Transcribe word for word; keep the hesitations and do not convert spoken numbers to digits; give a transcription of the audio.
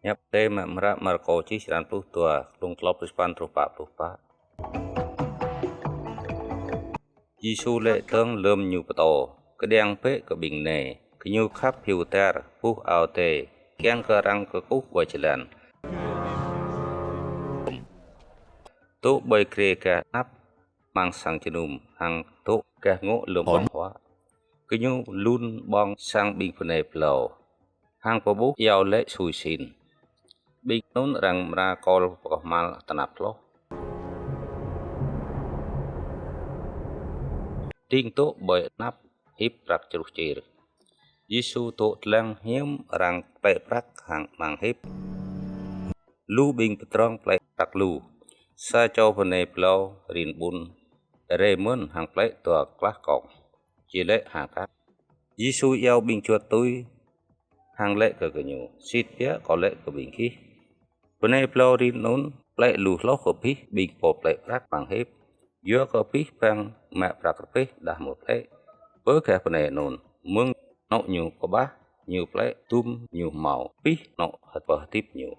Hiăp Adai mơ̆ng amra Markô čih črăn pluh dua, klŭng klâo pluh sapăn truh pă pluh pă. Yêsu laĭ dơ̆ng lơ̆m Ñu pơtô: Kơđiăng bĕ kơ ƀing nai, gơñu khăp hyu dar, buh ao Adai, kiăng kơ arăng kơkuh ƀơi jơlan, dŏ ƀơi grê gah anăp amăng sang jơnum, hăng dŏ gah ngŏ lơ̆m ƀơ̆ng huă. Gơñu lun ƀơ̆ng sang ƀing bơnai blâo, hăng pơƀuh iâu laĭ sui sin. Ƀing anŭn arăng amra kol pơkơhmal tơnap hloh. Ding dŏ ƀơi anăp hip prăk čruh čir. Yêsu dŏ dlăng hiam arăng plĕ prăk hăng amăng hip. Lu ƀing pơdrŏng plĕ prăk lu. Sa čô bơnai blâo rin ƀun, rai mơ̆n hăng plĕ dua klah kông, či laĭ hăng kah. Yêsu iâu ƀing čuăt tui hăng laĭ kơ gơñu: Sĭt biă Kâo laĭ kơ ƀing gih, bơnai blâo rin anŭn plĕ lu hloh kơ abih ƀing pô plĕ prăk amăng hip. Yua kơ abih bang mă prăk rơbeh đah mơ̆ plĕ. Bơ gah bơnai anŭn, mơ̆ng anŏ ñu kơƀah ñu plĕ, dŭm ñu hơmâo abih anŏ pơhơdip ñu.